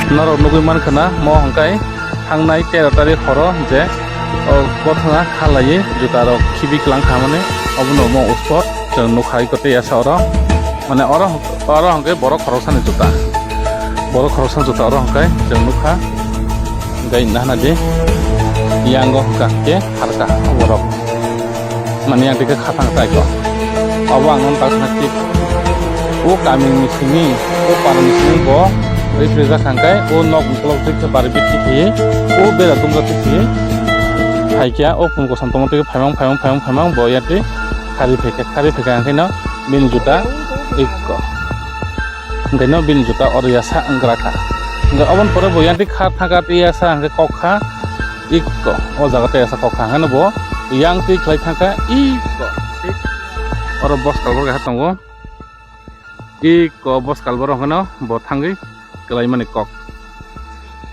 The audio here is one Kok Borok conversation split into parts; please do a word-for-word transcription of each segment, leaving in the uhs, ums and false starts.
Norok nugwi mankha na, mo hwnkhe thangnai tero tarik horo je o gothono khalaiwi jutarok khibi kwlang kha hwnmani, obono omo uspor chwng nukha iko tei yasa oro, mane oro, oro hwnkhe borok khoroksani juta, borok khoroksani juta oro hwnkhe chwng nukha, hwnkhe nahana di yango hwnkha khe kharkha borok. Mani yang dikhe khathang tai ko. Abo ang nang tak thik. O kami ni simi, o para ni simi bo represent hangkai, o nok ukolog thik khe bari biti khe, o bera tungga thik khe. Hai kya, o pun kosom tongma thik phaimang, phaimang, phaimang, phaimang, bo yati khari pheke, khari pheke hangkai no bini juta ikko. Hingke no bini juta oro yasa wngkra kha. Hingke oboni pore bo yanti kha thangka tei yasa hingke kok kha ikko. O jaga tei yasa kok kha hingke no bo yang tei khlai thangka ikko. Oro bos kalbor kaisa tongo. Ikko bos kalbor hingke no bo thangwi kwlai mani kok.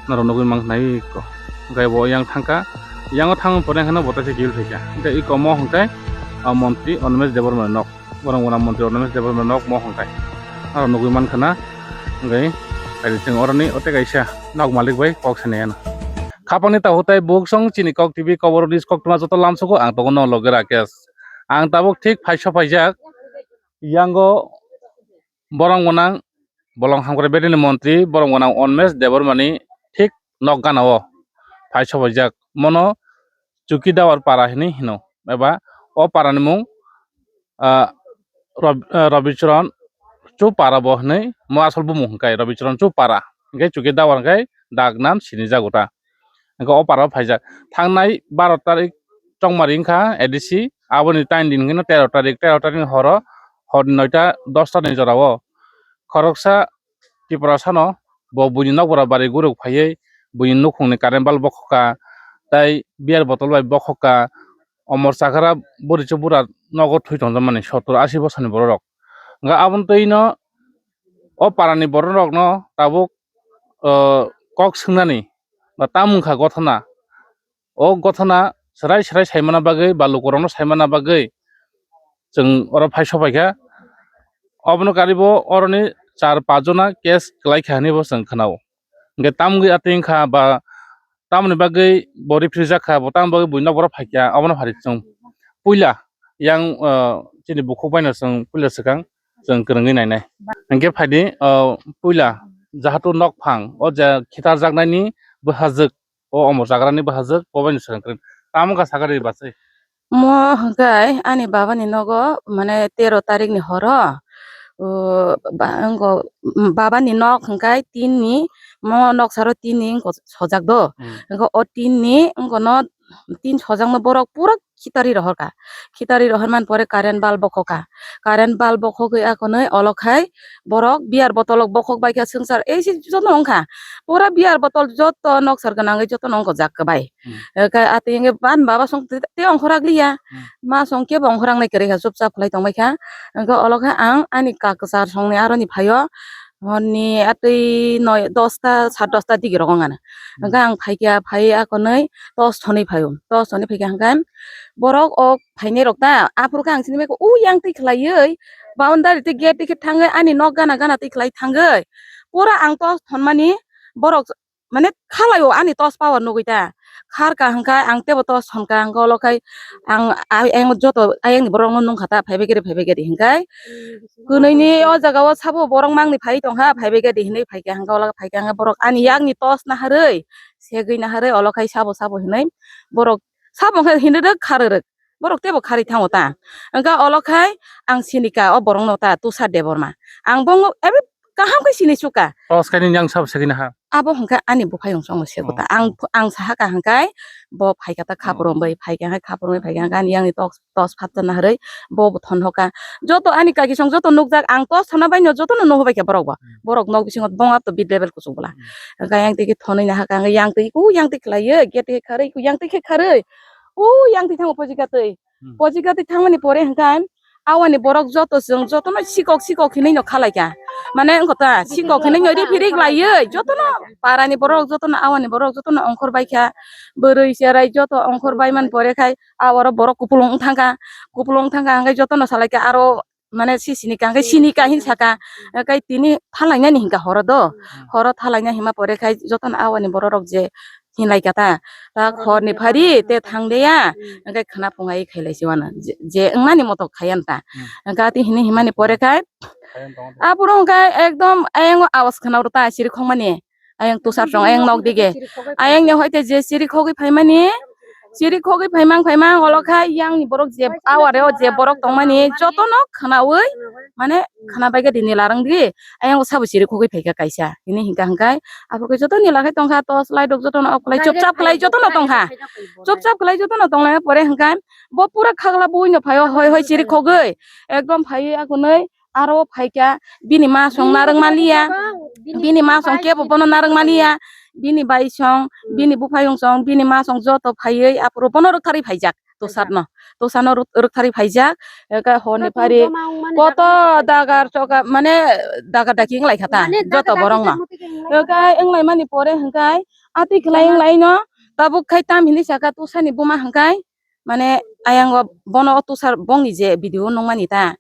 Norok nugwi mankha ikko. Hingke bo yang thangka. Yango thangwi pore hingke no bo teisa gil phaikha. Hingke ikko mo hingke, ah, montri Animesh Debbarma nok. Borok gwnang montri Animesh Debbarma nok mo hwnkhai. Aro nugwi mankha na, hwnkhe, ai chwng oroni o tei kaisa nok malik bai kok sanai ano. Khapangni takhuk tai buksong chini Kok T V kobor release koktwma joto lamsogo ang tongo no loge Rakesh. Ang tabuk thik phaiso phaijak, yango borok gwnang bolong hamkrai bedini montri borok gwnang Animesh Debbarmani thik nok gana o phaiso phaijak. Mono Chukidawar para hinwi hino, eba o para ni mung, ah, Rob-, ah, Robicharan Chupara bo hinwi mo asol bumung hwnkhe Robicharan Chupara, hwnkhe Chukidawar hwnkhe dak nam sinijago ta. Hwnkhe o para o phaijak. Thangnai baro tarik chongmari wngkha A D C, aboni tain din hwnkhe no tero tarik, tero tarik ni horo, hor noita dosta ni jora o khoroksa Tripura sano bo buini nokbar bari guruk phaiwi buini nukhungni current bulb bokhokha, tei beer bottle bai bokhokha, omor chakra bwrwi chwng bura nogo thwi tongjakmani sottur asi bosoni bororok. Hwnkhe aboni twino o parani bororokno tabuk, o, kok swngnani ba tamo wngkha gothona. O gothona swrai swrai saimana bagwi ba lukurokno saimana bagwi chwng oro phai sophaikha. Obono karibo oroni char pach jona case kwlaikha hinwi bo chwng khwnao. Hwnkhe tamgwi atwi wngkha ba tamoni bagwi bo riphirijak kha, bo tamoni bagwi buino borok phaikha, obono phari chwng puila yang, ah, chini bukhuk baino chwng puila swkang chwng kwrwngwi nainai. Hwnkhe phaidi, ah, puila jahatu nokphang o je khitarjaknaini bwsajwk, o omo chagrani bwsajwk, bo bai ni swkang kwrwng. Tamo wngkha sakha ri bachai? Mo hwnkhe ani babani nogo, mane, tero tarikni horo, o, ba-, wngkha, babani nok hwnkhe tinni, mo nok saro tinni wngkha sojak do. Hmm. Wngkha o tinni, wngkha no tin sojakno borok pura khitari rohorkha. Khitari rohormani pore current bulb bokhokha. Current bulb bokhogwi akonwi olokhai borok beer bottle bokhok baikha swngchar, ei se jotono wngkha. Pura beer bottle joto noksar gwnangwi jotono wngkha jak kwbai. Hmm. Eka atwi wngwi ban baba song te, te ongkhorang liya. Hmm. Ma song kebo ongkhorang nai kwrwi kha, chupchap khlai tongbai kha. Wngkha olokhai ang ani kak kwchar songni aroni phaio. Horni atwi noi, dosta, sat dosta digi rok wngkha na. Hmm. Hwnkhe ang phaikha, phaiwi akonwi torch thonwi phaio. Torch thonwi phaikha hwnkhe borok o phainai rok ta, aphuru khe ang sini bai kha, "O yang twi khlaiwi, boundary twi gate twi khe thangwi ani nok gana gana twi khlai thangwi." Pura ang torch thonmani borok mane khalai o ani torch power nugwi ta. Kharkha hwnkhe ang teibo torch thonka hwnkhe olo khai ang ai-, ayang joto ayangni borokno nungkha ta phaibai gari phaibai gari hwnkhe. Kwnwini o jaga o sabo borok mangni phai tongkha, phaibai gari hinwi phaikha hwnkhe olo phaikha hwnkhe borok ani yakni torch naharwi segwi naharwi olo khai sabo sabo hinwi borok sabo hwnkhe hinwi rwk kharwi rwk. Borok teibo kharwi thango ta. Hwnkhe olo khai ang sinika o borokno ta Tushar Debbarma. Ang bo wngkha kaham khe sini suka. Torch kainwi yang sabo segwi naha. Abo hwnkhe ani buphayung songno sego ta. Oh. Ang, ang sahaka hwnkhe bo phaikha ta, oh, khapurung bai phaikha hwnkhe khapurung bai phaikha hwnkhe ani yangni torch, torch phatsa naharwi bo bo thon hoka. Joto ani kaki song joto nukjak ang torch thonna baino jotono nuhubaikha borok bo. Hmm. Borok nok bisingo bongap to bid level kuchuk bwla. Hmm. Hwnkhe yang twi khe thonwi nahaka hwnkhe yang twi ku yang twi khlaiwi gate khe kharwi ku yang twi khe kharwi. O yang twi thango pojika twi. Hmm. Pojika twi thangmani pore hwnkhe awani borok joto chwng jotono sikok sikok hinwi no khalaikha. Mane wngkha ta sikok hinwi no riphi rik laiwi jotono parani borok jotono awani borok jotono ongkhor baikha. Bwrwi cherai joto ongkhor baimani pore khai a oro borok kupulung wng thangkha. Kupulung wng thangkha hwnkhe jotono salaikha aro mane si sini ka, hwnkhe sini ka hin saka. Hwnkhe tini thalainani hinka horo do. Horo thalaina hima pore khai jotono awani bororok je hinlai ka ta. Ta khorni phari te thangdeya. Hwnkhe khna phungai khailai si wano. Je, je wngnani motok khaiyan ta. Hwnkhe ati hini himani pore khai. Aphuru hwnkhe ekdom ayang awas khna ro ta siri khongmani. Ayang tusar chong, ayang nok dige. Ayang ni hoite je siri khogwi phaimani, siri khogwi phaimang, phaimang, olo kha yang ni borok je aware o je borok tongmani, jotono khnawi, mane khna bai khe dini larang di, ayang sabo siri khogwi phaikha kaisa. Hini hinka hingkai, aphuru khe joto ni lakhai tongkha, tos lai dok jotono off khlai, chupchap khlai jotono tongkha. Chupchap khlai jotono tonglai pore hingkai, bo pura khagla bui no phaio, hoi hoi siri khogwi, ekdom phaiwi akunui, aro phaikha, bini ma song narwk maliya, bini ma song kebo bono narwk maliya, bini bai song, bini buphayung song, bini ma song joto phaiwi aphuru bono rwktharwi phaijak, tusarno, tusarno rwk-, rwktharwi phaijak, eka horni phari koto dagar choka, mane dagar daki wnglaikha ta, joto borokno. Eka wnglaimani pore hwnkhe ati khlai wnglaino, tabuk khai tam hinwi saka tusani buma hwnkhe, mane ayang o bono o tusar bongni je video nukmani ta,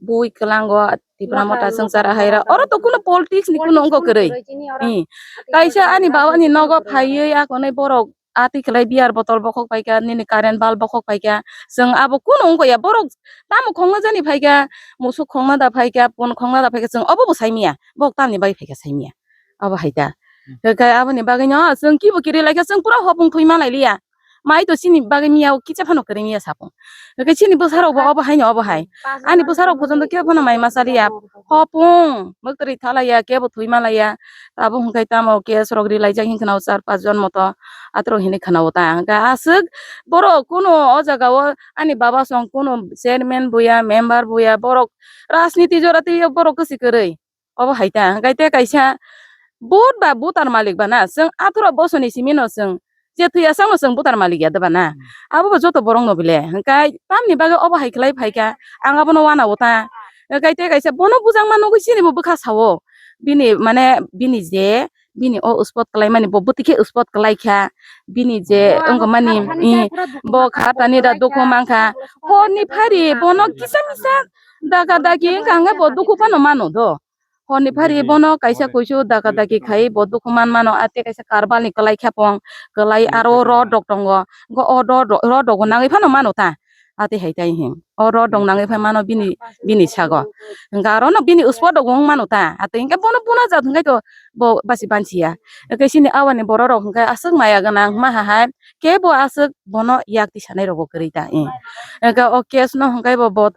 bui kwlango Tipra Motha swngchar ahaira, oro to kuno politics ni kuno wngkha kwrwi. Kaisa ani baba ni nogo phaiwi akonai borok ati khlai beer bottle bokhok paikha, nini current bulb bokhok paikha, chwng abo kuno wngkha ya, borok tamo khongna jani phaikha, musuk khongna da phaikha, pun khongna da phaikha, chwng obo bo saimanya, borok tamni bai phaikha saimanya. Abo hai ta. Hwnkhe aboni bagwi no chwng kibo kiri laikha, chwng pura hopung thwi ma lailiya. Mai to chini bagwi miya o kicha phano kwrwi miya sapung. Hwnkhe chini bwsarok bo obo hai no obo hai. Ani bwsarok phojondo kebo phano mai ma chaliya. Hopung mwktwrwi thalaiya, kebo thwi ma laiya. Abo hwnkhe tamo case rok ri laijak hin khna o char pas jon moto atro hini khna o ta. Hwnkhe aswk borok kuno o jaga o ani baba song kuno chairman buya, member buya, borok rajniti jora twi borok kwswi kwrwi. Obo hai ta, hwnkhe tei kaisa vote ba voter malik ba na, chwng atharo bosoni simi no chwng je thwi aswk no chwng voter malik ya da ba na? Hmm. Abo bo joto borok no bile, hwnkhe tamni bagwi obo hai khlai phaikha, ang abono wana o ta. Hwnkhe tei kaisa bono bujangma nugwi chini bo bwkha sao, bini mane bini je bini o spot kwlai mani bo bwtwi khe spot kwlai kha, bini je wngkha mani, bo kha tani da dukhu mankha, horni phari bono kisa misa daga dagi wngkha hwnkhe bo dukhu phano mano do. Horni phari bono kaisa kuisu daga dagi khai bo dukhu man mano, ate kaisa karbal ni kwlai kha pong, kwlai aro rod rok tongo, go o rod rok, rod rok bo nangwi phano mano ta, ate hai tai hin o rod rok nangwi phai mano bini, bini sago, hwnkhe aro no bini uspo rok wng mano ta, ate hwnkhe bono buna jat hwnkhe to bo basi bansi ya, hwnkhe chini awani borok rok hwnkhe aswk maya gwnang ma ha hai, kebo aswk bono yak tisanai rokbo kwrwi ta, eh. Hwnkhe o case no hwnkhe bo, bo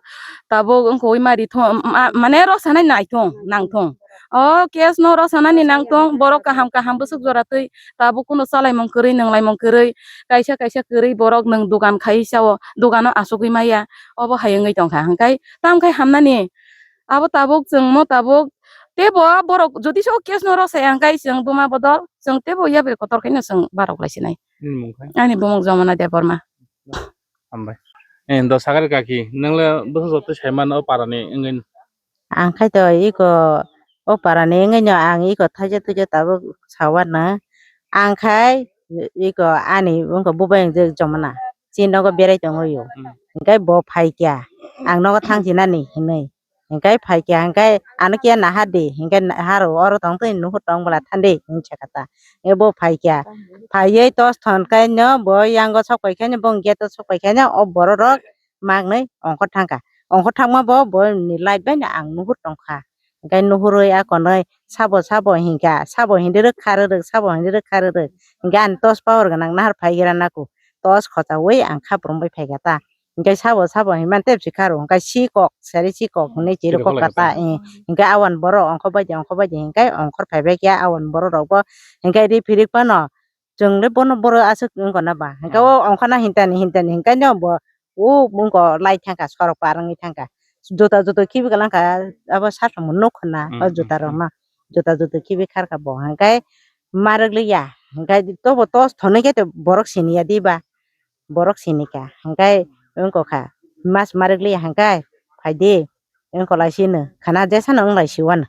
tabuk wngkha wi mari thung, ma-, mane rw sanai naithung, nangthung. O case no rw sanani nangthung, borok kaham kaham bwswk jora twi tabuk kunu chalaimung kwrwi, nwnglaimung kwrwi, kaisa kaisa kwrwi borok nwng dogan khai sao, dogano achugwi maya, obo hai wngwi tongkha. Hwnkhe tamkhai hamnani abo tabuk chwngno tabuk teibo borok jodi se o case no rw saya hwnkhe chwng buma bodol chwng teibo yapri kotor khaino chwng barok lai sinai. Nini mung khe? Ani bumung Jomona Debbarma. Hambai. Eh, do sakari kaki, nwngle bwswk joto sai mano o parani wngwi? Ang khai to iko o parani wngwi no ang iko thaisa thaisa tabuk sawano. Ang khai iko ani wngkha bubai wng je Jomona. Chini nogo berai tongwi o. Hmm. Hwnkhe bo phaikha. Ang nogo thang sinani hinwi. Hingkai phaikha, hingkai ano kiya naha di, hingkai naha rw oro tong twi nuhur tong bwla thandi, hing sakha ta. Ebo phaikha, phaiwi tos thon khaino bo yango sok pai khaino, bo gate o sok pai khaino, o borok rok mangnwi ongkhor thangkha. Ongkhor thangma bo, bo ni light bai no ang nuhur tongkha. Hingkai nuhurwi akonwi sabo, sabo hingkha, sabo hindi rwkha rwrwk, sabo hindi rwkha rwrwk. Hingkhe ani tos power gwnang nahar phaigra naku. Tos khochaui ang khaprwng bai phaikha ta. Hingke sabo sabo hinmani tei bwswk kha rw hingke si kok sari si kok hinui chiri kok kha ta, eh. Hingke awan borok ongkho bai di ongkho bai di hingke ongkhor phai bai khe awan borok rok bo hingke ri phirik phano chwng le bono borok aswk wngkha na ba hingke o ongkha na hinta ni hinta ni hingke no bo o wngkha lai thangkha sorok par wngwi thangkha juta juta khibi kwlangkha abo satung bo nukha na o juta rok no juta juta khibi kharkha bo hingke ma rwk liya hingke tobo tos thonwi khe borok siniya diba. Borok sini kha, hingke wngkha kha, mas ma rwk liya hingke, phaidi, wngkha lai sino, khana jesano wng lai si wano.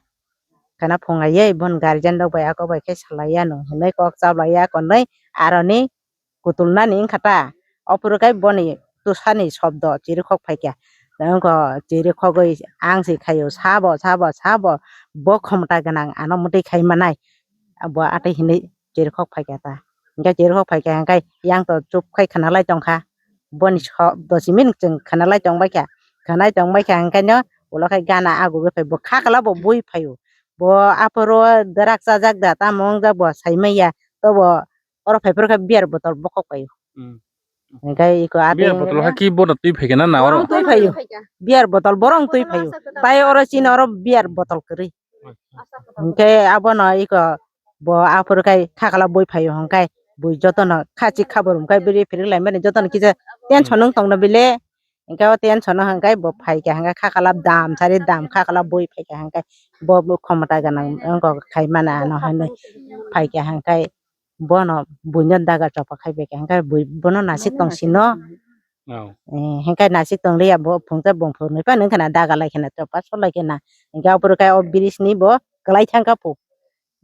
Khana phunglaiwi, bono guardian rok bai ako bai khe salai yano, hinui kok chaplai ya konwi, aroni kutulnani wngkha ta. Ophuru khe boni tusani shobdo chirikhok phaikha. Tei wngkha chiri khogwi ang se khaio, sabo, sabo, sabo, bo khomota gwnang ano mwtwi khai manai. Bo atwi hinwi chiri khok phaikha ta. Hwnkhe chiri khok phaikha hwnkhe yang to chup khai khna lai tongkha. Boni so-, dos minute chwng khna lai tongbaikha. Khna lai tongbaikha hwnkhe no ulo khai gana agugwi phai bo khakla bo bui phaio. Bo aphuru dwrak chajak da tamo wngjak bo saimanya. Tobo oro phaiphuru khe beer botol bokhok paio. Hmm. Hwnkhe iko atwi beer botol hwnkhe ha ki bono twi phaikha na na oro? Borok twi phaio. Beer botol borok twi phaio. Tai oro chini oro beer botol kwrwi. Hwnkhe abono iko bo aphuru khai khakla bui phaio hwnkhe bui jotono khachi khabor hwnkhe biri phirwk laimani jotono kisa tension wng tongno bile. Hwnkhe o tension no hwnkhe bo phaikha hwnkhe khakla dam sari dam khakla bui phaikha hwnkhe bo, bo khomota gwnang wngkha khai mano ano hinwi phaikha hwnkhe bono buino daga chopa khai baikha hwnkhe bui bono nasik tong sino. Oh. Eh, hwnkhe nasik tong liya bo phungsa bongphurni phano wngkha na daga lai khena chopa so lai khena hwnkhe aphuru khai o bridge ni bo kwlai thangkha phu.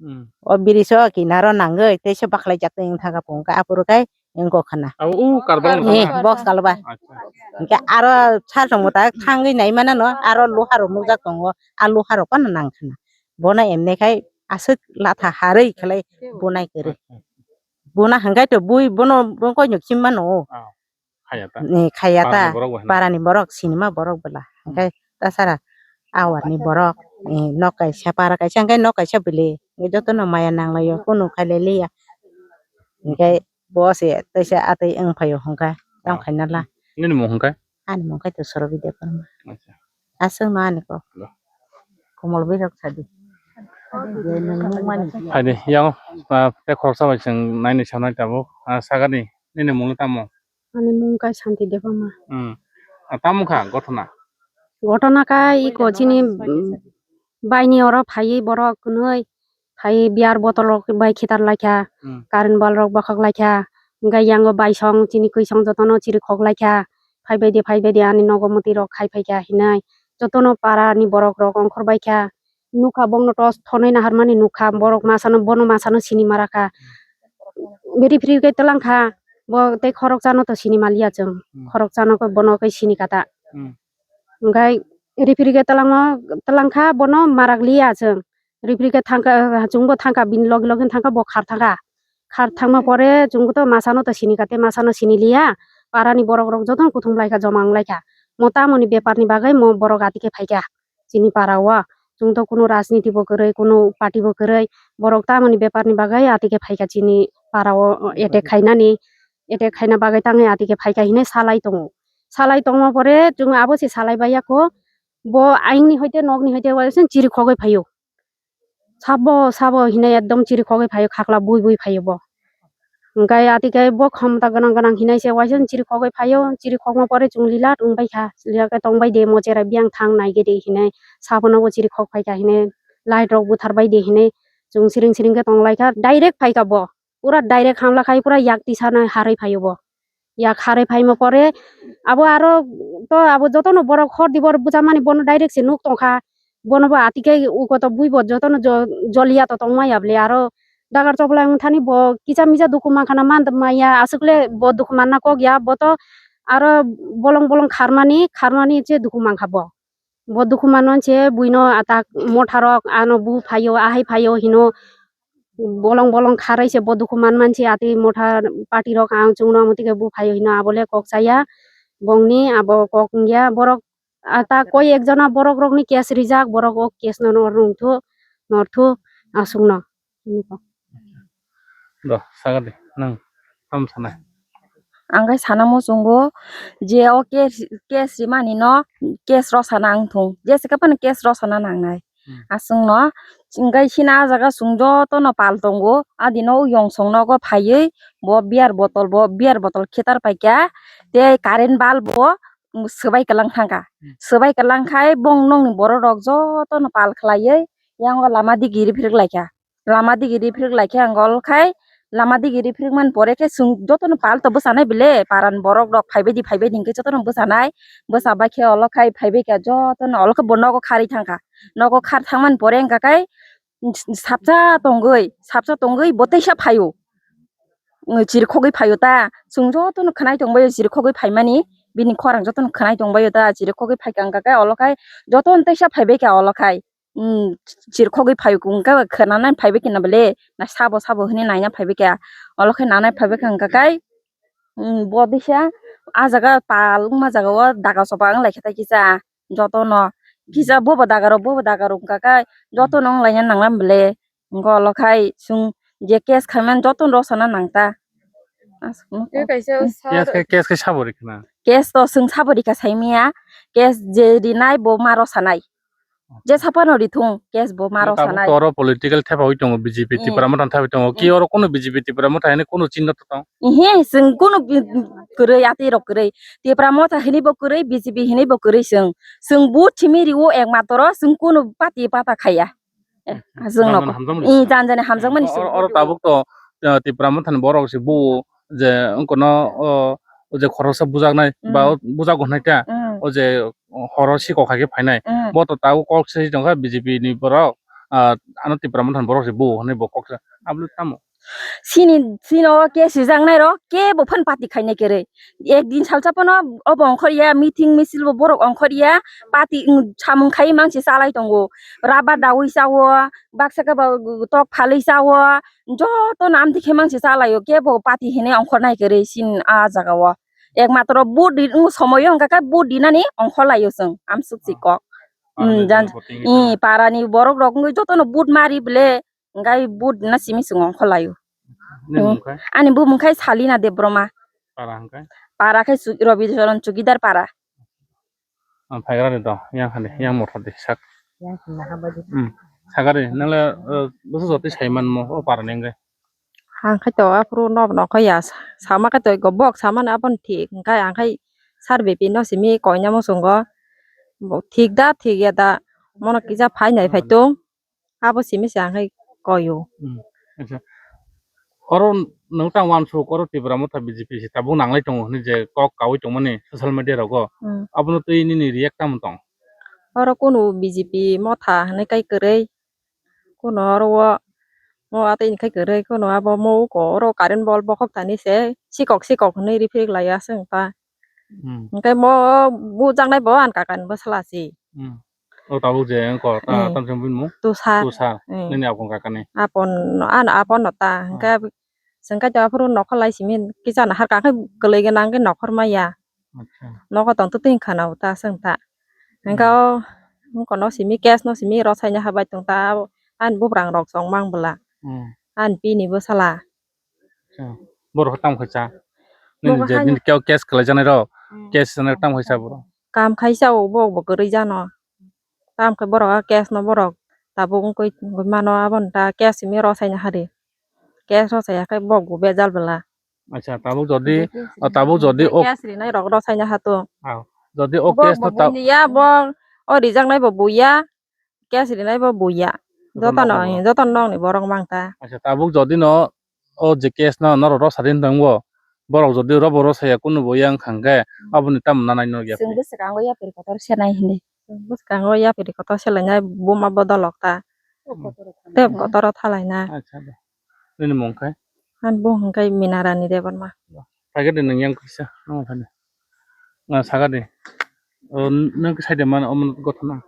Hmm. O bridge o kinaro nangwi teisa baklai jak twi wng thangkha phu hwnkhe aphuru khai wngkha khana. Abo u karbang eh, tangma? Box kalba. Acha. Hwnkhe aro sal tongmo ta thangwi nai mano no aro luha rok nukjak tongo a luha rok phano nang khana. Bono emne khai aswk latha harwi khlai bunai kwrwi. Acha. Buna hwnkhe to bui bono bongkoi nuk sim mano. Oh. Khaya ta? Ni khaya ta. Parani borok bai hwna? Parani borok sinima borok bwla. Hmm. Hwnkhe tasara awarni borok, eh, nok kaisa para kaisa hwnkhe nok kaisa bwle. Hwnkhe jotono maya nanglaio kunu khailai liya. Hwnkhe bo se teisa atwi wng phaio hwnkha tamo khaina la. Nini mung hwnkhe? Ani mung khe to Sorobi Debbarma. Acha. Aswk no ani kok. Hello. Komol bwrwi rok sadi. Hai de, yang, ah, tei khoroksa bai chwng naini sanai tabuk, ah, sagani, nini mungni tamo? Ani mung kai Santi Debbarma. Hmm. Ah, tamo kha gotona? Gotona kai iko chini, mm, baini oro phaiwi borok kwnwi phaiwi beer bottle rok bai khitar laikha, hmm, current bulb rok bokhok laikha, hwnkhe yango baisong chini kwisong jotono chirikhok laikha, phaibai di, phaibai di, ani nogo mwtwi rok khai phaikha hinwi jotono para ni borok rok ongkhor baikha. Nukha bongno torch thonwi naharmani nukha, borok masano, bono masano sini marakha. Biri phiri khe twlangkha, bo tei khoroksa no to sini maliya chwng. Hmm. Khoroksa no khe bono khe sini kata. Hmm. Hwnkhe ripiri khe twlangma, twlangkha bono marak liya chwng. Ripiri khe thangkha, chwngbo thangkha, bini logi logi thangkha, bo khar thangkha. Khar thangma pore chwngbo to masano to sini kha, tei masano sini liya. Parani borok rok jotono kuthum lai kha, joma wng lai kha. Mo tamoni bepar ni bagwi mo borok ati khe phai kha. Chini para o chwng to kunu rajniti bo kwrwi, kunu party bo kwrwi, borok tamoni bepar ni bagwi ati khe phai kha chini para o attack khainani, attack khaina bagwi tangwi ati khe phai kha hinwi salai tongo. Salai tongma pore chwng abo se salai baiya kho, bo aying ni hoite nok ni hoite uaising chiri khogwi phaio. Sabo, sabo hinui ekdom chiri khogwi phaio, khakla bui bui phaio bo. Hwnkhe ati khe bo khomta gwnang gwnang hinui se uaising chiri khogwi phaio, chiri khogma pore chwng lilat wng bai kha, lilat khe tong bai de mo cherai biyang thang nai gede hinui, sabono bo chiri khog phai kha hinui, light rok buthar bai de hinui chwng siring siring khe tong lai kha, direct phai kha bo, pura direct hamla khai pura yak tisa nai harwi phaio bo. Yak harwi phaima pore abo aro to abo jotono borok hor di bor bwchamani bono direct se nuk tong kha. Bono bo ati khe uko to bui bo jotono jo-, joliya to tong maya bwle aro dagar choklai wng thani bo kisa misa dukhu man khana man maya aswk le bo dukhu manna kok ya bo to aro bolong bolong kharmani kharmani se dukhu man kha bo. Bo dukhu manmani se buino atak motha rok ano bu phaio ahai phaio hino bolong bolong kharwi se bo dukhu manmani se ati motha party rok ang chwngno amo tike bu phaio hino abo le kok chaya bongni abo kok wngya borok atak koi ek jona borok rokni case rijak borok o case no nor rwngthu northu aswkno. Do, saga de, nang, tamo sanai? Ang khe sana muchungo je o case, case rimani no case rw sana wng thung. Jesa khe phano case rw sana nangnai. Hmm. Aswkno, hwnkhe chini ah jaga chwng jotono pal tongo. Adino o yongsong nogo phaiwi bo beer bottle, bo beer bottle khitar paikha. Tei current bulb bo swbai kwlang thangkha. Hmm. Swbai kwlang khai bong nokni borok rok jotono pal khlaiwi yango lama digi riphirik laikha. Lama digi riphirik laikhe ang ol khai lama digi riphirik man pore khe chwng jotono pal to bwchanai bile paran borok rok phaibai di phaibai di hinkhe jotono bwchanai bwchabai khe olo khai phaibai khe jotono olo khe bo nogo kharwi thangkha nogo khar thangmani pore wngkha khai sapsa tongwi sapsa tongwi bo teisa phaio. Chirikhogwi phaio ta chwng jotono khwnai tongbaio chirikhogwi phaimani Bini khorang jotono khwnai tongbaio da, chirikhogwi phaikha wngkha khe olo khai jotono teisa phaibaikha olo khai. Chirikhogwi phai wngkha khe khwnanani phaibaikha na bwle, na sabo sabo hwnwi naina phaibaikha. Olo khai nanai phaibaikha wngkha khe, bo disa ah jaga pal wngma jaga o daga soba wnglaikha tai kisa jotono. Kisa bobo dagarok bobo dagarok wngkha khe jotono wnglaina nangla bwle. Wngkha olo khai chwng je case khaimani jotono rosana nangta. Aswkno Tei kaisa Case khe, case khe sabo rikha na? Case to chwng sabo rikha saimaya. Case je rinai bo ma rosanai. Je saphano rithung case bo ma Tabuk rosanai. To oro political thepawi tongo B J P, Tipra Motha thepawi tongo. Ki oro kunu B J P Tipra Motha hwnwi kunu chinno to tong? Ihe, chwng kunu bi-, kwrwi, atwi rok kwrwi. Tipra Motha hwnwi bo kwrwi, B J P hwnwi bo kwrwi chwng. Chwng vote thimi rio ekmatro chwng kunu party pata khaiya. Eh, chwng Jan jan no. Hamjakmani. Ih, jan jani hamjakmani chwng Oro, oro vote rio. Tabuk to, uh, Tipra Motha ni borok se bo je wngkono, o, o je khoroksa bujaknai ba o bujak gonai ta, o je horo sikok hai khe phainai. Bo to tabuk kok se tongkha B J P ni borok, ah, ano Tipra Motha ni borok se bo hinui bo kok se. Aboni tamo? Sini, sini o ke sijaknai rok ke bo phan party khainai kwrwi. Ek din salsa phano obo ongkhorya, meeting misil bo borok ongkhorya, party samung khai mangsi chalai tongo. Rubber dawi chawo, baksa khe bo tok phalwi chawo, jotono amtwi khe mangsi chalaio, kebo party hinwi ongkhornai kwrwi chini ah jagao. Ekmatro vote ri-, wng somoio hwnkha khe vote rinani ongkhorlaio chwng, amsuk si kok. Parani borok wngwi jotono vote mari bwle, hwnkhe vote rina simi chwng ongkhorlaio. Ani bumung khai Salina Debbarma. Para hwnkhe? Para khai Su-, Rabi Charan Chowkidar para. Ang phaigra de do, yang hade, yang mothor de sak. Yang hwnna ha bai di. Hmm. Sagari, nang le, eh, bwswk jotwi sai manmo, o para ni wngwi. Ang khai to aphuru no, no khai ya, sa-, sama khai to go bok sama ni aboni thik, hwnkhe ang khai sar bipi no simi koina muchungo. Bo thik da, thik ya da, mono kisa phai nai phai tung. Abo simi se ang hai koyo. Hmm. Acha. Oro nwng tang wansuk oro Tipra Motha B J P se tabuk nanglai tongo hinui je kok kaui tongmani social media rogo. Hmm. Abono twi nini react tamo tong? Oro kunu B J P motha hinui kai kwrwi. Kunu oro o mo atwi ni khai kwrwi kunu abo mo uko oro current bol bokhok tani se sikok sikok hinui riphirik lai aswk ta. Hmm. Hwnkhe mo bujaknai bo ani kaka ni bwsla se. Hmm. O tabuk je wngkha ta, hmm, tamsong bini mung? Tusa. Tusa. Hmm. Nini apong kaka ni? Apon, ano apon no ta. Hmm. Hwnkhe chwng kaitor aphuru nokhor lai simi kisa nahar kha khe kwlwi gwnang khe nokhor maya. Acha. Nokho tong twtwi khana o ta chwng ta. Hwnkhe, hmm, o wngkha no simi case no simi rw saina habai tong ta ani bubrang rok chong mang bwla. Hmm. Ani pini bwsala. Acha. Borok tamo khe cha? Nini je nini keo case khlai janai rok, hmm, case janai tamo khe cha borok? Kam khai cha o, bo bo kwrwi jano. Tamo khe borok a case no borok tabuk wngwi wngwi mano, aboni ta case simi rw saina hari. Case rw saya khe bo bo bejal bwla. Acha, tabuk jodi, ah, tabuk jodi o case rinai rok rw saina hato. Ah, jodi o case no ta- buya bo, o rijaknai bo buya. Case rinai bo buya. Jotono, jotono nokni borok mang ta. Acha, tabuk jodi no o je case no norok rw sadi wng tongo, borok jodi rw bo rw saya kunu bo yang khang khe, hmm, aboni tamo nanai no ya. Chwng bwskango yapri kotor senai hinwi. Chwng bwskango yapri kotor selainai buma bodolok ta. Tei kotor o thalai na. Acha, de. Nini mung khai? Ani bung hwnkhe Minarani Debbarma. Paikhe de nwng yang kisa, nang phai de. Na saga de. O, nwng khe sai de mano, omo gothono.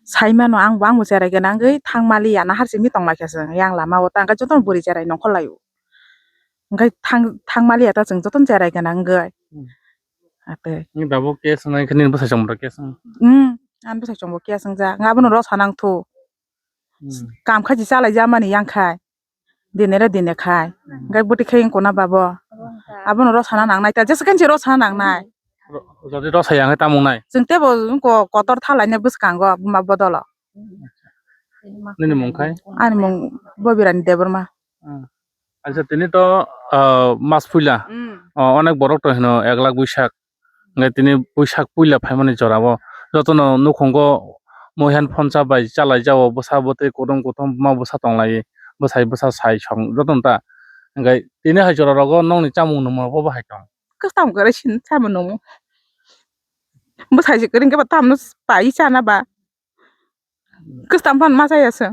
Sai mano, ang bo, ang bo cherai gwnang wngwi thang maliya, nahar simi tong lai kha chwng yang lama o, ta hwnkhe jotono bwrwi cherai nongkhor lai o. Hwnkhe thang, thang maliya ta chwng jotono cherai gwnang wngwi. Hmm. Atwi. Nwng tabuk case wngnai khe nini bwsai chwng bo case wng? Hmm, ani bwsai chwng bo case wngjak. Nga abono rw sanang thu. Hmm. Kam khai se chalai ja mani yang khai. Dine re dine khai. Hmm. Hwnkhe bwtwi khai wngkona babo. Abono rw sana nangnai ta. Jesa khe se rw sana nangnai. Ro-, jodi rw saya hwnkhe tamo wngnai? Chwng teibo wngkha kotor thalai nai bwskango buma bodolo. Nini mung khai? Ani mung Bobirani Debbarma. Hmm. Acha, tini to, ah, mas puila. Hmm. Oh, onek borok to hino ek lakh buisak. Hwnkhe tini puisak puila phaimani jorao jotono nukhungo muihan phonsa bai chalaijao, bwsa bwtwi kutung kutung buma bwsa tonglai, bwsai bwsa sai song jotono ta. Hwnkhe tini hai jora rogo nokni chamung nungmung bo bahai tong? Kwcham kwrwi sini chamung nungmung. Bwsai se kwrwi hwnkhe bo tamno pai chana ba. Kwcham phano ma chaya se.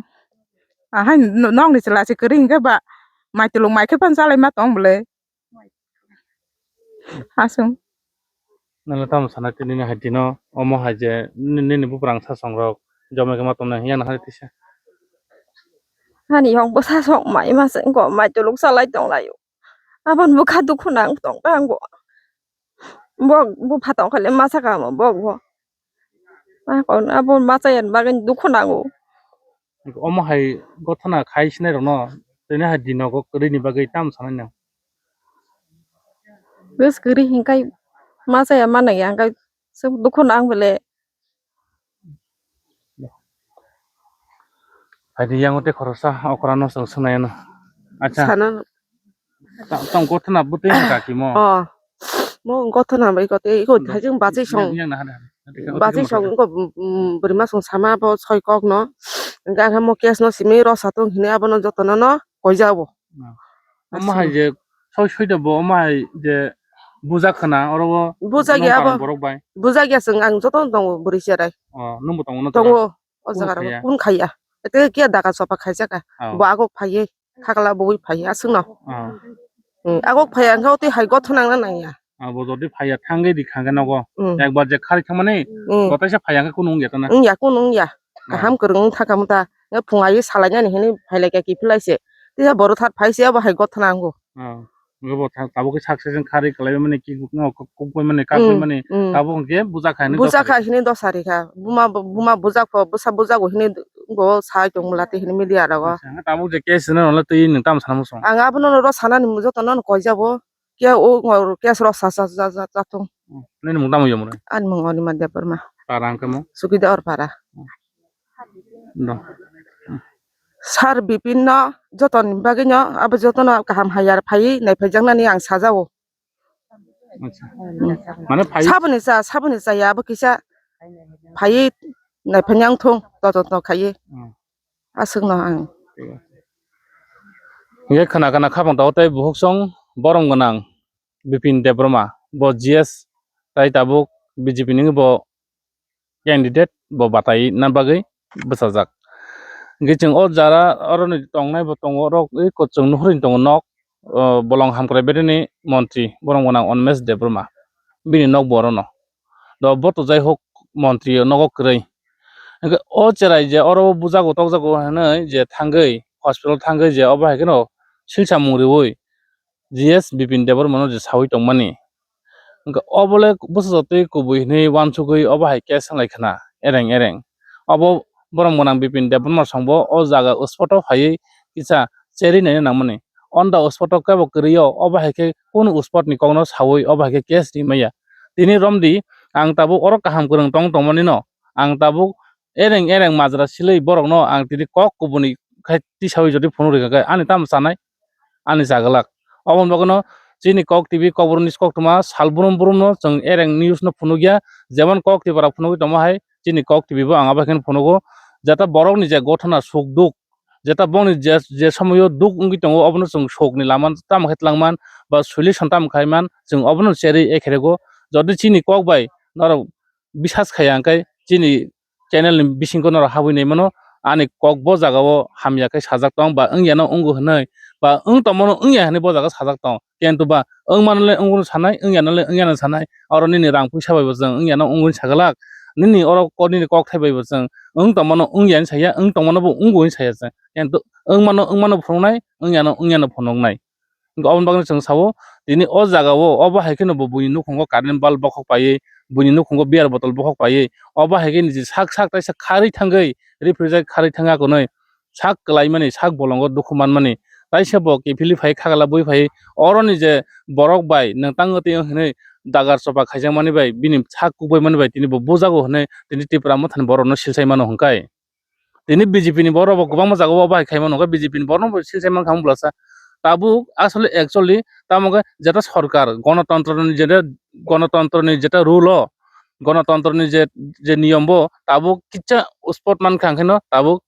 Ahai no-, nokni chwla se kwrwi hwnkhe ba mai tulung mai khe phano chalai ma tong bwle. Aswng. Nang tamo sana tini ni hai dino, omo hai je ni-, nini buprang sasong rok jomai khe ma tongnai, yang nahari tisa. Hani yong bwsa sok mai ma se ko mai tuluk salai tong laio. Abon bwkha dukhu nang tong tango. Bok bupha tong khale ma saka mo bok bo. Ma kon abo ma chaya bagwi dukhu nango. Omo hai gothana khai sinai rokno tini hai dino go kwrwi ni bagwi tamo sanai nang. Bwswk kwrwi hinkai ma chaya ma nangya hinkai swk dukhu nang bele. Hai di yang tei khoroksa okra no chwng swnai ano. Acha. Sana. Ta-, tong gothana bwtwi no kaki mo. Oh. Mo gothana bai ko tei iko hai jeng bachai song. Yang, yang na hade, hade. Bachai song ko, mm, mm, bwrwi ma song sama bo soi kok no. Ga mo case no simi ro satung hini abo no joto no no koi jabo. Omo hai je soi soi da bo omo hai je bujak khana oro bo bujak ya abo. Borok bai. Bujak ya song ang joto no tongo bwrwi cherai. Oh, nung bo tongo no tongo. O jaga rok kun khaiya. Ete kia daga sopa khaijak ka. Oh. Bo agok phaiye. Khakla bui phai aswkno. Ah. Hmm, agok phai ang khe tei hai gothon nangna nangya. Abo jodi phaiya thangwi di khangkhe nogo. Hmm. Ekbar je khari thangmani, hmm, kotaisa phaiya khe kunu wngya tana. Wngya, kunu wngya. Ah. Kaham kwrwng wng thangkha mota. Nge phung ai salainani hini phailaikha kiphilai se. Tei borok thar phai se abo hai gothon nango. Ah. Nge bo tha-, tabuk khe sak seseng khari kwlai mani, ki kuk no kuk bai mani, kak bai mani. Hmm, hmm. Tabuk hwnkhe buja khai hini buja khai hini dosa rikha. Buma, buma buja kho, bwsa buja go hini bo sai tong mula tei hini media rogo. Acha, tabuk je case no le twi nwng tamo sana muchung. Ang abono ro sanani joto no koi jabo. Khe o case ro sa, sa, sa, sa, sa thung. Hmm. Nini mung tamo yomre? Ani mung Onima Debbarma. Para hwnkhe mo? Sukida or para. Hmm. Do. Hmm. Sir Bipin no jotoni bagwi no abo jotono kaham hai yar phaiwi naiphajaknani ang sajao. Acha. Hmm. Mane phai saboni cha, saboni cha ya abo kisa phaiwi naiphanyang thung to to to khaiwi. Hmm. Aswkno ang. Ye khana khana khabang tao tei buhuk song borom gwnang Bipin Debbarma bo G S tai tabuk B J P ni bo candidate bo batai na bagwi bwsajak. Hwnkhe chwng o jara oroni tongnai bo tongo, oro eko chwng nuhurwi tongo nok, o bolong hamkrai bedeni montri borom gwnang Animesh Debbarma bini nok bo orono. Do bo to jai hok montri nogo kwrwi. Hwnkhe o cherai je oro bujago tokjago hinwi je thangwi hospital thangwi je obo hai kheno silsa mung riwi G S Bipin Debbarmano je sawi tongmani. Hwnkhe obo le bwsajak twi kubui hinwi uansugwi obo hai case wng lai khna ereng ereng. Obo borom gwnang Bipin Debbarma songbo o jaga spot o phaiwi kisa cherwi naina nangmani. On the spot o kebo kwrwi o, obo hai khe kunu spot ni kokno sawi obo hai khe case ri maya. Tini romdi ang tabuk oro kaham kwrwng tong tongmani no, ang tabuk ereng ereng majra silwi borokno ang tini kok kubuni khai tisawi jodi phunuk rwkha khe ani tamo chanai? Ani chaglak. Oboni bagwino chini Kok T V, Kokborok news koktwma sal brum brumno chwng ereng news no phunukya, jemon Kok Tripura phunugwi tongma hai chini Kok T V bo ang abo khe phunugo. Jeta borokni je gothona suk duk, jeta bongni je, je somoyo duk wngwi tongo, obono chwng sukni lama tamo khe twlangman ba solution tamo khaiman chwng obono cherwi ekherego. Jodi chini kok bai norok bisas khaiya hwnkhe chini channel ni bisingo norok habwi nai mano, ani kok bo jaga o hamya khe sajak tong ba wngya no wngo hinwi ba wng tongmano wngya hinwi bo jaga sajak tong, kintu ba wngmano le wngo sanai, wngya no le wngya no sanai, oro nini rang puisa bai bo chwng wngya no wngo hinwi saglak, nini oro ko-, nini kokthai bai bo chwng wng tongmano wngya hinwi saya, wng tongmano bo wngo hinwi saya chwng, kintu wngmano wngmano phunuknai, wngya no wngya no phunuknai. Hwnkhe oboni bagwi chwng sao, tini o jaga o obo hai kheno bo buini nukhungo current bulb bokhok paiwi, buini nukhungo beer bottle bokhok paiwi, obo hai khe niji sak sak taisa kharwi thangwi, refrigerator kharwi thangwi akonwi sak kwlaimani, sak bolongo dukhu manmani, taisa bo kiphilwi phai khagala bui phai, oroni je borok bai nwng tangwi twi hinwi dagar choba khaijakmani bai, bini sak kubaimani bai tini bo bujago hinwi tini Tipra Mothani borokno silsai mano hwnkhai. Tini B J P ni borok bo kwbangma jaga o bai khaima nukha, B J P ni borok no bo silsai mankha bwlasa. Tabuk asole actually tamo khe jeta sorkar, gonotontro ni jeta, gonotontro ni jeta rule o, gonotontro ni je, je niyom bo tabuk kisa spot mankha, hwnkhe no tabuk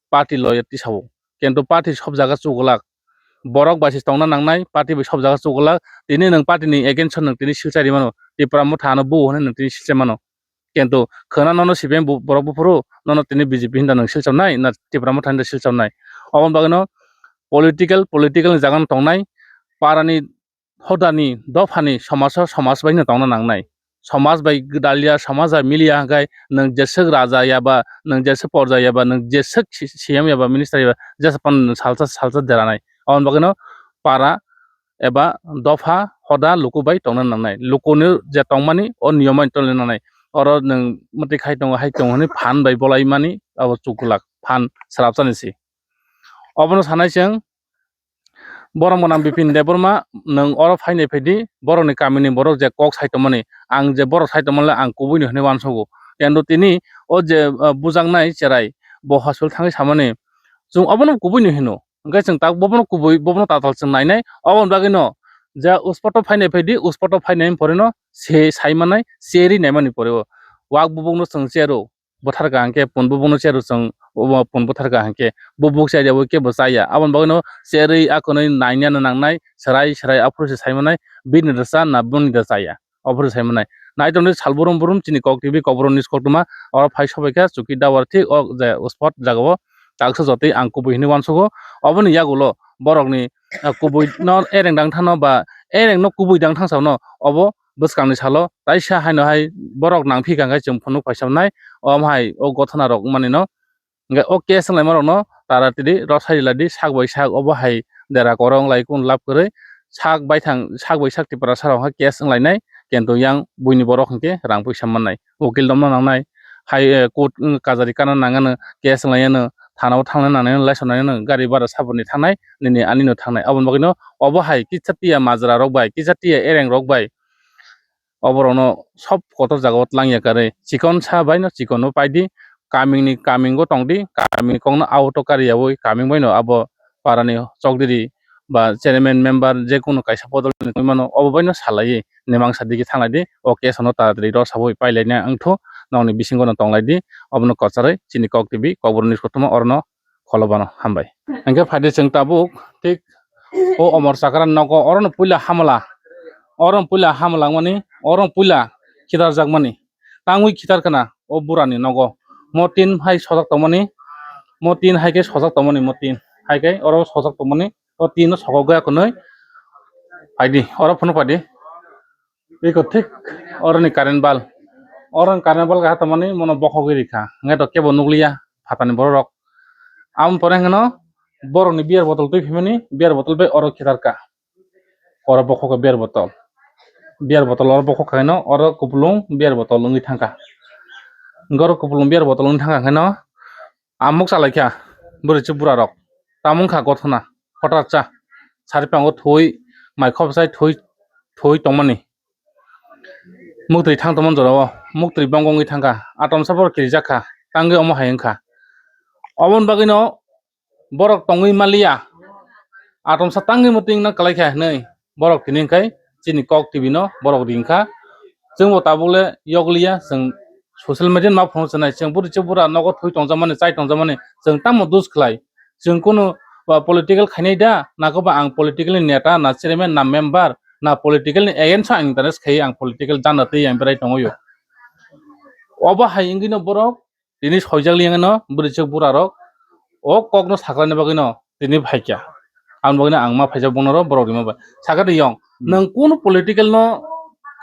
party loyalty sao. Kintu party sob jaga chukwlak. Borok bai se tongna nangnai, party bai sob jaga chukwlak. Tini nwng party ni against o nwng tini silchari mano, Tipra Motha ano buo hwnwi nwng tini silchai mano. Kintu khwna nono C P M bo-, borok buphuru nono tini B J P hinda nwng silchamnai na Tipra Motha hinda silchamnai? Oboni bagwino political, political ni jaga no tongnai, para ni, hoda ni, dopha ni, somaj o somaj bai no tongna nangnai. somaj bai gwdalya, somaj bai miliya hwnkhe nwng jeswk raja yaba, nwng jeswk porja yaba, nwng jeswk si-, C M yaba, minister yaba, jesa phano nwng salsa, salsa deranai. Aboni bagwino para eba dopha hoda luku bai tongna nangnai. Lukuni je tongmani o niyom bai tongna nangnai. Oro nwng mwtwi khai tongo, hai tongo hwnwi phan bai bolaimani abo chukwlak phan swrapsani se. Obono sanai chwng, borok mwnam Bipin Debbarma, nwng oro phainai phaidi, borokni kamini borok je kok sai tongmani, ang je borok sai tongmani ang kubui no hwnwi uansugo. Kendo tini o je, ah, bujaknai cherai, bo hospital thangwi samani, chwng obono kubui no hino. Hwnkhe chwng tak bobono kubui, bobono tatal chwng nainai. Oboni bagwino je uspoto phainai phaidi, uspoto phainai poreno se sai manai, cheri naimani poreo. Wak bubukno chwng chero, bwtharkha hwnkhe pun bubukno chero chwng, obo pun bwtharkha hwnkhe bubuk chaya bo kebo chaya. Aboni bagwino cherwi akonwi nainani nangnai, swrai swrai aphuru se sai manai, bini rwsa na boni da chaya. Ophuru sai manai. Naitok ni sal burum burum chini kok T V, Kokborok news koktwma, oro phai sobai kha chuki dawar thik o je spot jagao taksa jotwi ang kubui hinwi uansugo. Oboni yagulo borokni, ah, kubui no ereng dang thano ba ereng no kubui dang thang sao no obo bwskang ni salo taisa haino hai borok nang phi kha khe chwng phunuk paisa nai, omo hai o gothona rok wngmani no Hwnkhe o case wnglaima rokno taratwi rw sai rwladi, sak bai sak obo hai dera kwrwi wng lai kunu lab kwrwi, sak baithang, sak bai sak Tiprasa rok hwnkhe case wng lainai, kintu yang buini borok hwnkhe rang puisa mannai, ukil domna nangnai, hai, eh, court, mm, kajari kana nangano, case wng laiyano, thana o thangna nangnai, laisonai no gari bara saboni thangnai, nini ani no thangnai, aboni bagwi no obo hai kisa tiya majra rok bai, kisa tiya ereng rok bai, Oborokno sob kotor jagao tlang ya kwrwi, chikon sa bai no chikon o paidi, kamini kaming o tongdi, kamini kokno auto kari yaui kaming bai no abo parani chokdiri ba chairman member je kunu kaisa bodol ni tongwi mano, obo bai no salaiwi nemang sa digi thanglaidi, o case no taratari rw saui pailaina wngthu, nokni bisingo no tonglaidi, obono kwcharwi chini Kok T V, Kokborok news koktwma orono kholo bano hambai. Hwnkhe phaidi chwng tabuk thik o Omor Chakra nogo, orono puila hamala, orono puila hamala wngmani, orono puila khitarjakmani, tangwi khitar khna o burani nogo. Mo tin hai sojak tongmani, mo tin hai khe sojak tongmani, mo tin hai khe oro sojak tongmani, o tin no sokogwi akonwi phaidi, oro phunuk phaidi. Eko thik oroni current bal. Oroni current bal kaha tongmani mono bokhogwi rikha. Hwnkhe to kebo nukliya phatani borok rok. Aboni pore hwnkhe no borokni beer bottle twi phimani, beer bottle bai oro khitarka. Oro bokhokha beer bottle. Beer bottle oro bokhokha hwnkhe no oro kupulung beer bottle wngwi thangkha. Hwnkhe oro kupulung beer bottle wngwi thangkha hwnkhe no Amuk chalaikha bwrwi chwk bura rok. Tamo wngkha gothona, hotar cha. Sari pango thwi, mai khobsai thwi, thwi tongmani. Muktwi thang tongmani jorao, muktwi bong bongwi thangkha. Atomsa borok kirijak kha, tangwi omo hai wngkha. Oboni bagwino borok tongwi maliya. Atomsa tangwi muting no kwlaikha hinwi. Borok tini hwnkhe chini Kok T V no borok ringkha. Chwngbo tabukle yokliya, chwng social media ni ma phunuk swnai. Chwng bwrwi chwk bura nogo thwi tongjakmani, chai tongjakmani, chwng tamo dos khlai? Chwng kunu, ah, political khainai da? Nakoba ang political ni neta, na chairman, na member, na political ni against o ang interest khai, ang political jana twi ang berai tongwi o. Obo hai wngwi no borok tini soijak liyang no bwrwi chwk bura rok o kok no saklai na bagwi no tini phaikya. Ang bagwi no ang ma phaijak bung no ro borok rima bai. Sakha de yong, hmm, nwng kunu political no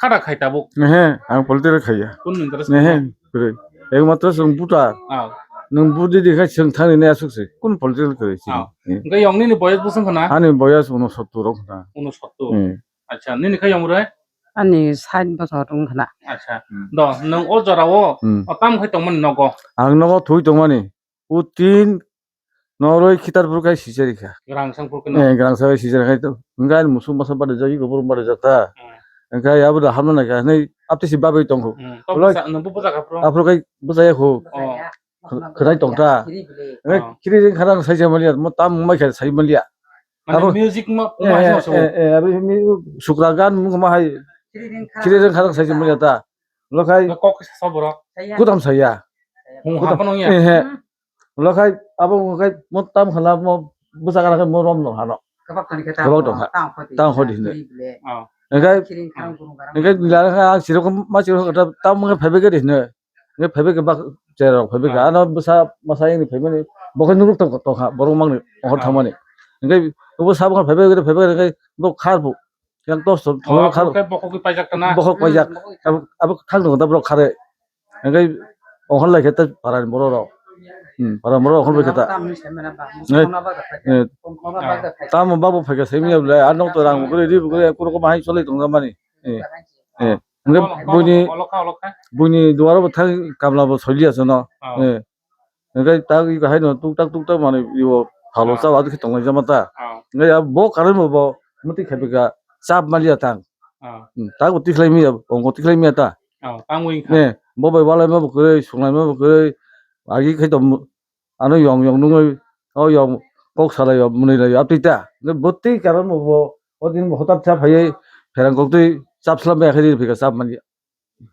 khata khai tabuk? Nehe, ang political khaiya. Kunu interest? Nehe, kwrwi. Ekmatro chwng buta. Ah. Nwng budi di khai chwng thani ne asuk se. Kunu political kwrwi chini. Ah. Hmm. Hwnkhe yong nini boyos bwswng khna? Ani boyos unosottor rok khna. Unosottor. Hmm. Acha, nini khai yong rai? Ani sait bochor wng khna. Acha. Hmm. Do, nwng o jora o, hmm, o tam khai tongmani nogo? Ang nogo thwi tongmani. O tin noroi khitar phuru khai sijari kha. Grang sang phuru khai no? Eh, grang sang sijari khai to. Hwnkhe ani musuk masa bade jagwi, gobor bade jak ta. Hmm. Hwnkhe abo da hamna nai kha, hwnwi aptisi babwi tongkho. Hmm. To ulo bwsa, nwng bo bwsa kha phuru? Aphuru khai bwsa ya kho. Oh. Khwnai tong ta. Hwnkhe, oh, khiri ring kharang sai se maliya, mo tam mai kha sai maliya. Mane abo music ma, eh, ma hai eh, so. Eh, eh, abo mi sukra gan mo ma hai. Khiri ring kharang sai se maliya ta. Lo khai. Kok sa borok. Kutam saya. Hung kutam. Hapano ya. Eh, eh. Ulo khai abo khai mo tam khala mo bwsa kana khai mo rom no hano. Kebak tong khe ta. Kebak tong kha. Tang khoti. Tang khoti hino. Kiri bile. Oh. Engkai, kiring kharang kurung garang. Engkai lara kha ang sirok ma sirok kha tam mo phaibe khe hino. Engkai phaibe khe bak cherok phaibe kha. Oh. Ano bwsa masa yang phaibe ni. Bo khai nuruk tong tong kha borok mang ni hor thangmani. Engkai bo sabo kha phaibe khe phaibe khe bo khar bu. Yang tos to Oh, thong abo kha khe bokhok khe paijak ta na? Bokhok paijak. Hmm, bokhok. Abo, abo thang nang da borok khare. Engkai ongkhor lai khe ta para ni borok rok. Hmm, para borok ongkhor bai khe ta. Tam ni semena ba, Eh, muskona ba ga eh. Ongkhor ba ga. Tamo babo phai kha semi ya bwle, ar nok to rang bwkre, ri bwkre, kuro ko bahai cholai tong mani. Eh, eh. Engkai Olo, buini, olo kha, olo kha. Buini duaro bo thang kamla bo soiliya sono. Oh. Eh. Engkai ta i kahai no tuk tak tuk tak mani ibo phalo Oh. Chao adu khe tonglai jama ta. Oh. Engkai ya bo karon bo bo muti khe bika chap maliya tang. Oh. Hmm, ta bo tikhlai miya, ongo tikhlai miya ta. Oh, tang wing kha. Ne, bo bai walai ma bo kwrwi, sunglai ma bo kwrwi. Agi khai to mu-, ano yong yong nungwi, o yong kok salai yo, mwnwi lai yo, aptwi ta. Ne bo twi karon bo bo, o din bo hotat chap hai, pherang kok twi chap slam bai khai ri phika chap maliya.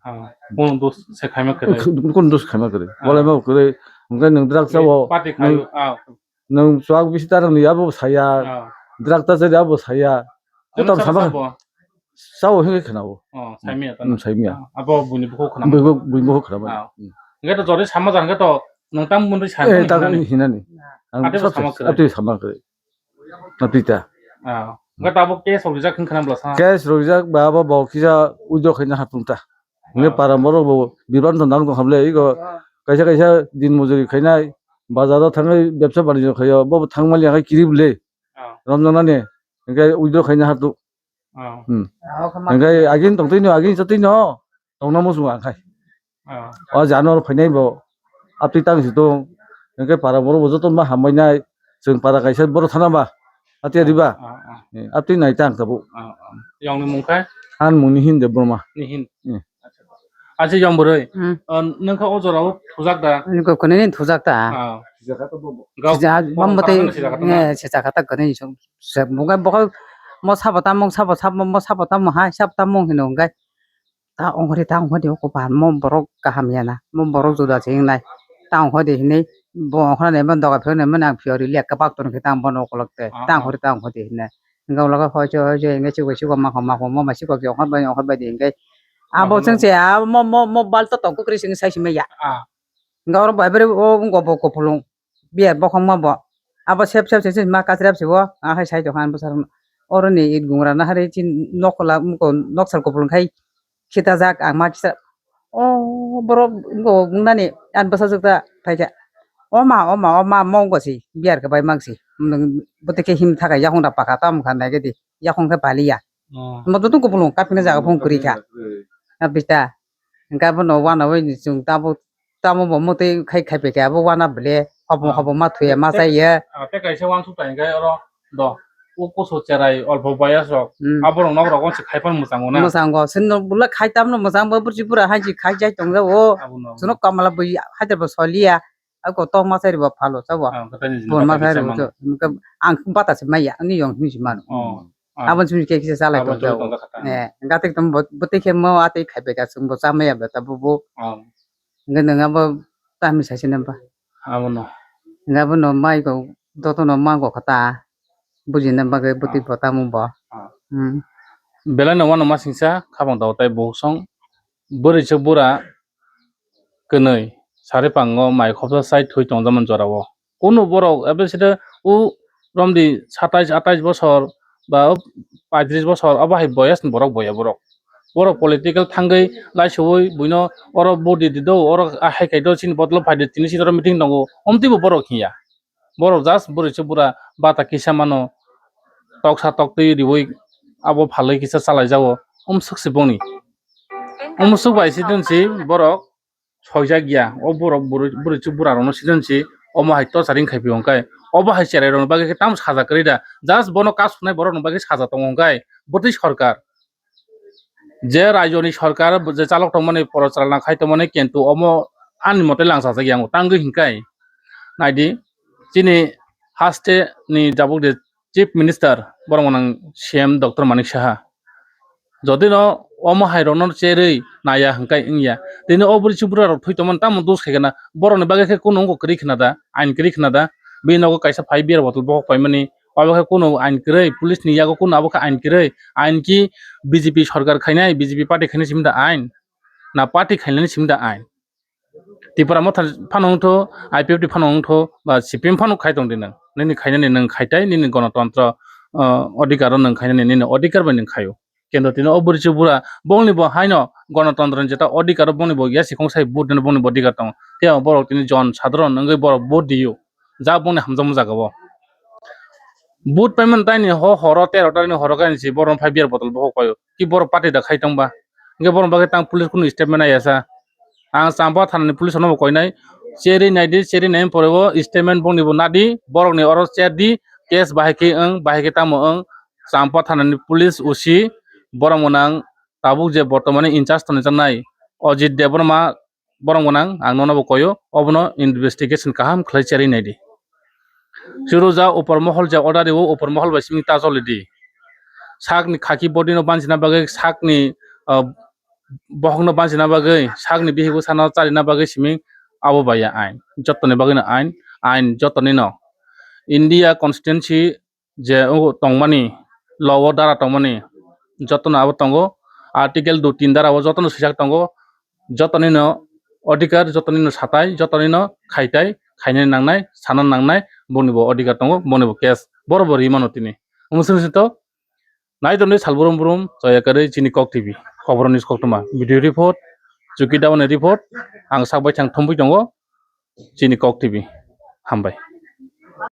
Ah, kono dos se khaima kwrwi. Kono dos khaima kwrwi. Ah. Walai ma kwrwi. Hwnkhe nwng drug chao. Pati khaio. Nwng, ah. Nwng chuak bisi ta rwngni abo saya. Ah. Drug ta chari abo saya. Nwng Kotam chao sama chao. Chao hwnkhe khwnao. Oh, saimiya ta. Hmm, saimiya. Ah, abo buini bukhuk khwnama. Buini bukhuk khwnama. Ah. Hmm. Hwnkhe to jori sama jar hwnkhe to nwng tam mwnwi sa Eh, hwnwi ta hinani. Hinani. Ang Ate bo sab-, sama kwrwi. Ate sama kwrwi. Napita. Ah, hwnkhe tabuk case rok rijak hwn khna bwla sa? Case rok rijak ba abo bo kisa withdraw khaina hatung ta. Hwnkhe Ah. Para borok bo bibranto nang tong kha bwle, ego kaisa kaisa din mojori khainai, bazar o thangwi bebsa banijyo khaio, bo bo thang mali ang kiri bwle. Ah. Romjaknani, hwnkhe withdraw khaina hatung. Ah. Hmm. Hwnkhe agini tongtwino, agini chatwino, tongna muchungo ang khai. Ah. O jano phainai bo, aptwi tang si tong. Hwnkhe para borok bo joto ma hambai nai. Chwng para kaisa borok thana ba. Ati adi ba. Ah, ah. Eh, aptwi nai tang tabuk. Ah, ah. Yongni mung khe? An mung ni hin de borma. Ni hin. Hmm. Acha yong bwrwi. Hmm. Ah, nwng kha o jora o thujak da? Niko kone ni thujak ta. Ah. Gao, Sija, gao bambo tei, thana sija kha ta na? Eh, sija kha ta kone ni song. Se, mung khe bokol mo sabo ta mung sabo sabo mo sabo ta mo hai sabo ta mung hino hwnkhe. Ta ongkhordi, ta ongkhordi, o kopar, mo borok kaham ya na, mo borok juda se wngnai. Ta ongkhordi hinui, bo ongkhornai, bo doga phiyoknai, mani ang phiyok rili, ekka bak tono khe ta ang bono ukolog te, Ah, ta ah. ongkhordi, ta ongkhordi hinui. Hingke ulo khe hoi se, hoi se, hingke chikon, chikon, makho, makho, mo mai chikon se ongkhor bai, ongkhor bai di hingke. Abo Makho, chwng makho. Se, ah, mo, mo, mo bal to tongkho kwrwi se wngwi sai se maya. Ah. Hingke oro bai bai o wngkha bo kupulung. Biya bokhokma bo. Abo sep sep se ma kasrap se o. Ahai sai tongkha ani bwsarok. Oro ni it gungra na hari chin nokla muko noksal kupulung khai khitajak ang ma kisa. O borok wngko wngnani ani bwsajwk ta phaikha. O ma, o ma, o ma, mo wngko si biyar khe bai mang si. Bwtwi khe him thakai yakung da pakha tamo kha naikhe di. Yakung khe paliya. Oh. Mo joto kupulung kapina jaga phung kwrwi kha. Kapita. Hingke abono uanaui ni chwng tabuk tamo bo mwtwi khai, khai phaikha, abo uana bwle, hopong, Ah, hopong ma thuya, ma tei, chaya. Ah, tei kaisa uansuk ta hingke oro do, o kusu cherai, olpo bayas rok, Hmm. aborok nok rok onse khai phano mwchango na? Mwchango, chwngno bwle khai tamno mwchang bo, bwrwi bura hai se khai jai tongjago. Abono, abono. Chwngno kamala bwi hai bo soliya, ako tong ma chari bo phalo chabo. Ah, hwnkhe tei nini Bun ma bata chari kisa bo mano. Hwnkhe ang bata se maya, ani yong hinwi se mano. Oh. Ah. Aboni simi khe kisa chalai Aboni tongjago. Tongjago kha ta. Eh, hwnkhe tei tong bo, bwtwi khe mo atwi khai phaikha, chwng bo cha maya bwta bo bo. Ah. Hwnkhe nwng abo tamni sai se nang ba. Abono. Hwnkhe abono mai kok, jotono ma kok kha ta. Bujina bagwi bwtwi Ah. Bo tamo bo. Ah. Hmm. Belai no uanama singsa, khabang daw tai bukhuk song. Bwrwi se bura kwnwi, sari pango mai khopsa sai thwi tongjakmani jorao. Kunu borok, abo side o romdi satais atais bosor ba o paitris bosor, abo hai boyas ni borok boya borok. Borok political thangwi laisowi buino oro vote di di do, oro hai khai do, chini bodolo phai di, tini chini oro meeting tongo, omtwi bo borok hiya. Borok just bwrwi se bura bata kisa mano, toksa toktwi riwi abo phalwi kisa chalai jago, omswk se boni. Omswk bai se dun se borok soijak ya, o borok bwrwi, bwrwi se bura rokno se dun se omo hai torturing khai phi hwnkhai, obo hai cherai rokni bagwi khe tamo saja kwrwi da, just bono kasunai borok ni bagwi saja tongo hwnkhai, bwtwi sorkar. Je raijoni sorkar je chalok tongmani, porochalna khai tongmani, kintu omo ani mote langchajak ya, ang tangwi hinkhai. Naidi, chini haste ni jabuk de Chief Minister, borok nang C M Doctor Manik Saha. Jodi no omo hai rokno cherwi naiya hinkhai wngya. Tini o bwrwi se bura rok thwi tongmani tamo dos khai gana. Borokni bagwi khe kunu wngkha kwrwi khna da, ain kwrwi khna da. Bini nogo kaisa phai beer bottle bokhok paimani. Obo khe kunu ain kwrwi, police ni yago kunu abo khe ain kwrwi. Ain ki B J P sorkar khainai, B J P party khainai simi da ain? Na party khainani simi da ain? Tipra Motha phano wngtho, I P F T phano wngtho, ba C P M phano khai tong di nwng. Nini khainani nwng khaitai, nini gonotontro, ah, odhikar o nwng khainani nini odhikar bai nwng khaio. Kintu tini o bwrwi se bura bongni bo haino gonotontro ni jeta odhikar o bongni bo ya sikong sai vote rwna bongni bo odhikar tongo. Tei borok tini jon sadharon wngwi borok vote rio. Ja bongni hamjakma jaga o. Vote paimani taini ho horo tero taini horo kainwi se borok phai beer bottle bokhok paio. Ki borok party da khai tongba. Hingke borok bagwi tang police kunu statement nai ya sa. Ang Champa thanani police no bo koinai. Cherwi naidi, cherwi naini pore bo statement bongni bo nadi. Borokni oro cher di. Case bahai khe wng, bahai khe tamo wng. Champa thanani police O C borok mwnang tabuk je bortomani in charge tongwi jaknai Ajit Debbarma borok mwnang ang nono bo koyo. Obono investigation kaham khlai cherwi naidi. Suru ja upor mohol je order rio, upor mohol bai simi ta choli di. Sakni khaki body no banchina bagwi, sakni, ah, bohok no banchina bagwi, sakni bihik bwsano charina bagwi simi abo bai ya ain. Jotoni bagwi no ain, ain jotoni no. India constituency je o tongmani, law o dara tongmani, jotono abo tongo. Article dui tin dara o jotono swijak tongo. Jotonino odhikar, jotonino satai, jotonino khaitai, khaina nangnai, sana nangnai, boni bo odhikar tongo, boni bo case, boro bo rimano tini. Omo sini to, nai tongdi sal brum brum, chaya kwrwi chini Kok T V, khobor news koktwma, video report, Chuki Dawan report, ang sak bai thang thumbui tongo, chini Kok T V, hambai.